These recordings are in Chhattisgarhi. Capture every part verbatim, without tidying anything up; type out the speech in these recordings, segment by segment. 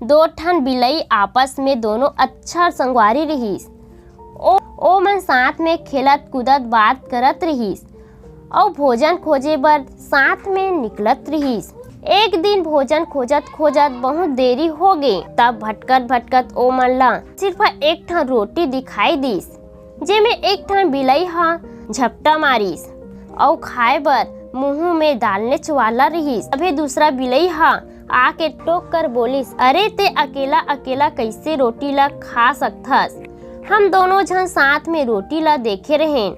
दो ठन बिलई आपस में दोनों अच्छा संगवारी रिहिस। ओ, ओ मन साथ में खेलत कूदत बात करत रिहिस, अउ भोजन खोजे बर साथ में निकलत रिहिस। एक दिन भोजन खोजत खोजत बहुत देरी हो गे, तब भटकत भटकत ओ मन ला सिर्फ एक ठन रोटी दिखाई दिस, जेमे एक ठन बिलई ह झपटा मारिस अउ खाए बर मुंह में डालनेच वाला रिहिस। तभे दूसरा बिलई ह आके टोक कर बोलिस, "अरे, ते अकेला अकेला कइसे रोटी ला खा सकथस? हम दोनों झन साथ में रोटी ला देखे रहेन,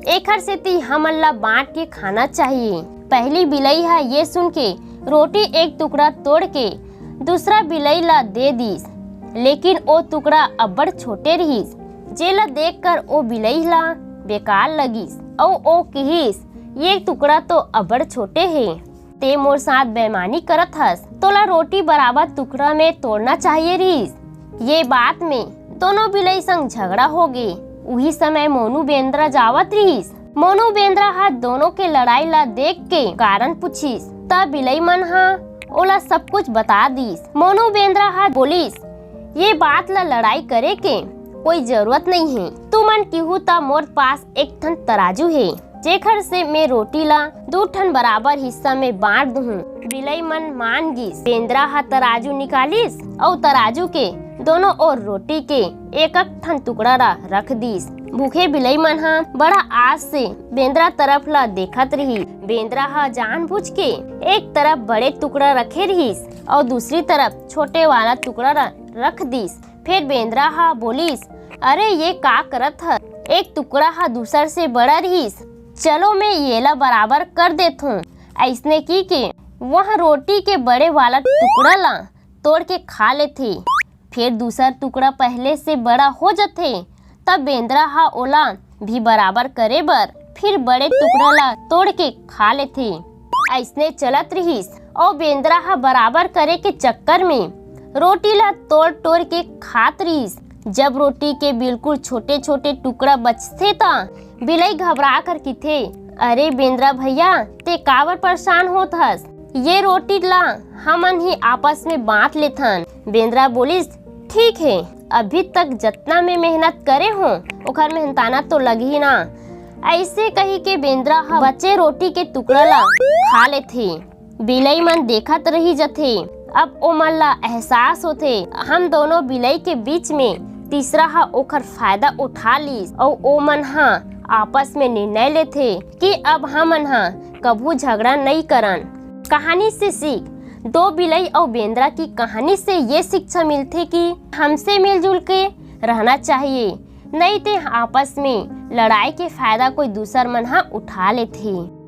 एखर सेती हमन ला बांट के खाना चाहिए।" पहली बिलई ह ये सुन के रोटी एक टुकड़ा तोड़ के दूसरा बिलई ला दे दिस, लेकिन ओ टुकड़ा अब्बड़ छोटे रिहिस, जेला देख कर ओ बिलई ला बेकार लगिस, अउ ओ किहिस, "ये टुकड़ा तो अब्बड़ छोटे हे, ते मोर साथ बेईमानी करत हस, तोला रोटी बराबर टुकड़ा में तोड़ना चाहिए रिहिस।" ये बात में दोनों बिलई संग झगड़ा हो गे। उही समय मोनू बेंदरा जावत रिहिस। मोनू बेंदरा ह दोनों के लड़ाई ला देख के कारण पूछिस, त बिलई मन ह ओला सब कुछ बता दिस। मोनू बेंदरा ह बोलिस, "ये बात ला लड़ाई करे के कोई जरूरत नहीं हे। तुमन किहू त मोर पास एक ठन तराजू हे, जेखर से मैं रोटी ला दू ठन बराबर हिस्सा में बांट दूहूं।" बिलई मन मान गिस। बेंदरा ह तराजू निकालिस अउ तराजू के दोनों ओर रोटी के एक एक ठन टुकड़ा ला रख दिस। भूखे बिलई मन ह बड़ा आस से बेंदरा तरफ ला देखत रिहिस। बेंदरा ह जानबूझ के एक तरफ बड़े टुकड़ा रखे रिहिस अउ दूसरी तरफ छोटे वाला टुकड़ा ला रख दिस। फिर बेंदरा ह बोलिस, "अरे, ये का करत ह? एक टुकड़ा ह दूसर से बड़ा रिहिस, चलो मैं येला बराबर कर देथों।" अइसने की के वह रोटी के बड़े वाला टुकड़ा ला तोड़ के खा लेथे। फिर दूसर टुकड़ा पहले से बड़ा हो जथे, तब बेंदरा ह ओला भी बराबर करे बर फिर बड़े टुकड़ा ला तोड़ के खा लेथे। अइसने चलत रिहिस, अउ बेंदरा ह बराबर करे के चक्कर में रोटी ला तोड़ तोड़ के खात रिहिस। जब रोटी के बिल्कुल छोटे छोटे टुकड़ा बचथे, त बिलई घबरा कर किथे, "अरे बेंदरा भैया, ते काबर परेशान होत हस? ये रोटी ला हमन ही आपस में बांट लेथन।" बेंदरा बोलिस, "ठीक हे, अभी तक जतना मैं मेहनत करे हों, ओखर मेहनताना तो लगही ना।" अइसे कही के बेंदरा ह बचे रोटी के टुकड़ा ला खा लेथे। बिलई मन देखत रहि जथे। अब ओमन ला एहसास होथे, हम दोनों बिलई के बीच में तीसरा ह ओखर फायदा उठा लीस, अउ ओमन ह आपस में निर्णय लेथे कि अब हमन ह कभू झगड़ा नइ करन। कहानी से सीख। दो बिलई अउ बेंदरा की कहानी से ये शिक्षा मिलथे कि हमसे मिलजुल के रहना चाहिए, नइ ते आपस में लड़ाई के फायदा कोई दूसर मन ह उठा लेथे।